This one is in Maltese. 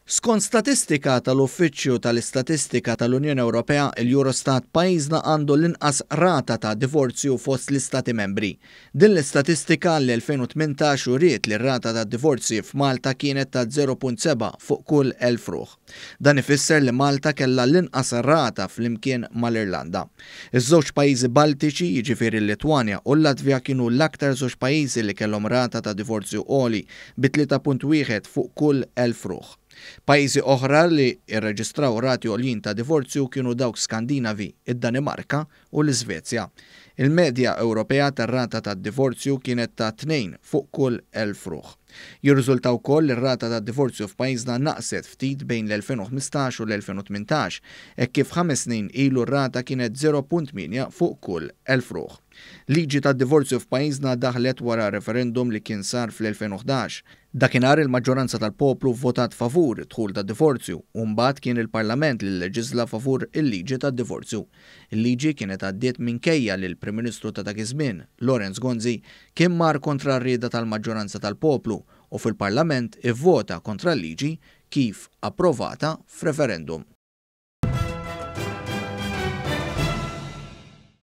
Skont statistika tal-Uffiċċju tal-Istatistika tal-Unjoni Ewropea, il-Eurostat, pajjiżna għandu l-inqas rata ta' divorzju fost l-Istati Membri. Din l-istatistika l-2018 uriet li r-rata ta' divorzji f'Malta kienet ta' 0.7 fuq kull 1000 ruħ. Dan ifisser li Malta kellha l-inqas rata flimkien mal-Irlanda. Iż-żewġ pajjiżi Baltiċi, jiġifieri l-Litwanja u l-Latvja, kienu l-aktar żewġ pajjiżi li kellhom rata ta' divorzju għoli bi 3.1 fuq kull 1000 ruħ. Pajjiżi oħra li rreġistraw rati għoljin ta' divorzju kienu dawk Skandinavi, id-Danimarka u l-Iżvezja. Il-medja Ewropea tar-rata ta' divorzju kienet ta' 2 fuq kull 1000 ruħ. Jirriżulta wkoll li r-rata ta' divorzju f'pajjiżna naqset ftit bejn l-2015 u l-2018, hekk kif 5 snin ilu r-rata kienet 0.8 fuq kull 1000 ruħ. Liġi ta' divorzju f'pajjiżna daħlet wara referendum li kien sar fl-2011. Dakinhar il-maġġoranza tal-poplu votat favur id-dħul ta' divorzju u mbagħad kien il-Parlament li leġisla favur il-liġi ta' divorzju. Il-liġi kienet għaddiet minkejja li l-Prim Ministru ta' dak iż-żmien, Lawrence Gonzi, kien mar kontra r-rieda tal-maġġoranza tal-poplu u fil-Parlament ivvota kontra l-liġi kif approvata f'referendum.